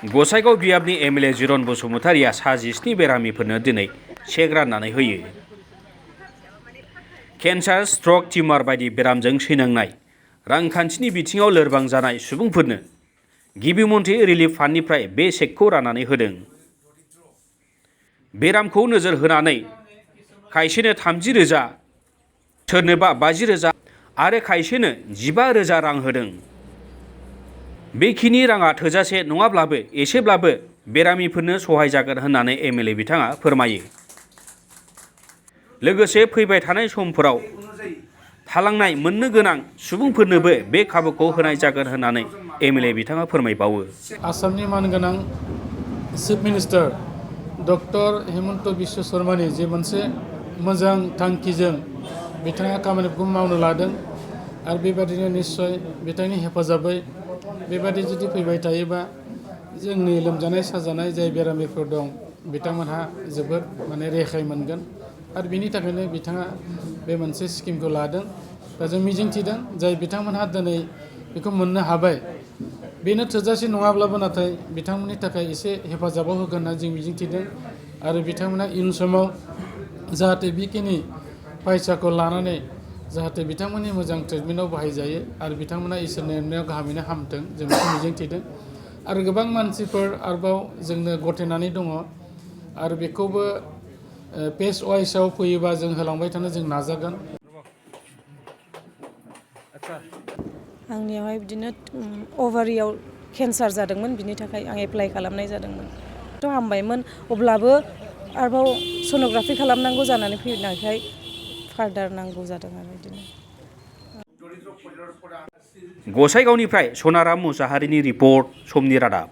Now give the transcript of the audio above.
गसाइगाव बियाबनि एमएलए जिरन बसुमतारिया सा 17 बेरामिफोरनो दिनै चेक राननानै होयो। केन्सार, स्ट्रक, टिउमार बायदि बेरामजों सैनांनाय रांखान्थिनि बिथिङाव लोरबां जानाय सुबुंफोरनो गिबि मन्थ्रि रिलिफ फान्डनिफ्राय बे चेकखौ राननानै होदों। बेरामखौ नोजोर होनानै खायसेनो 30,000, सोरनोबा 50,000 आरो खायसेनो 15,000 रां होदों। बेखिनि राङा थोजासे नङाब्लाबो एसेब्लाबो बेरामिफोरनो सहाय जागोन होननानै एमएलए बिथाङा फोरमायो। लोगोसे फैबाय थानाय समफोराव थालांनाय मोननो गोनां सुबुंफोरनोबो बे खाबुखौ होनाय जागोन होननानै एमएलए बिथाङा फोरमायबावो। आसामनि मानगोनां chief minister doctor Himanta Biswa शर्मानि जे मोनसे मोजां थांखिजों बिथाङा खामानिखौ मावनो लादों आरो बेबादिनो निश्चय बिथांनि हेफाजाबै बेबादि जुदि फैबाय थायोबा जोंनि लोमजानाय साजानाय जाय बेरामिफोर दं बिथांमोनहा जोबोद रेहाय मोनगोन आरो बिनि थाखायनो बिथाङा बे मोनसे स्किमखौ लादों। दा जों मिजिंथिदों जाय बिथांमोनहा दिनै बेखौ मोननो हाबाय बेनो थोजासे नङाब्लाबो नाथाय बिथांमोननि थाखाय एसे हेफाजाबाव होगोन होनना जों मिजिंथिदों आरो बिथांमोना इयुन समाव जाहाथे बेखिनि फैसाखौ लानानै जाहाथे बिथांमोननि मोजां ट्रिटमेन्टआव बाहायजायो आरो बिथांमोना इसोरनि अननायाव गाहामैनो हामथों जों बेखौ मिजिंथिदों। आरो गोबां मानसिफोर आरोबाव जोंनो गथायनानै दङ आरो बेखौबो पेज वाइसआव फैयोबा जों होलांबाय थानो जों नाजागोन। आंनियावहाय बिदिनो अभारियाव केन्सार जादोंमोन, बिनि थाखाय आं एप्लाइ खालामनाय जादोंमोन। थ' हामबायमोन, अब्लाबो आरोबाव सन'ग्राफि खालामनांगौ जानानै फैनायखाय फार्दार नांगौ जादों आरो बिदिनो। गसाइगावनिफ्राय सनाराम मुसाहारिनि रिपर्ट, समनि रादाब।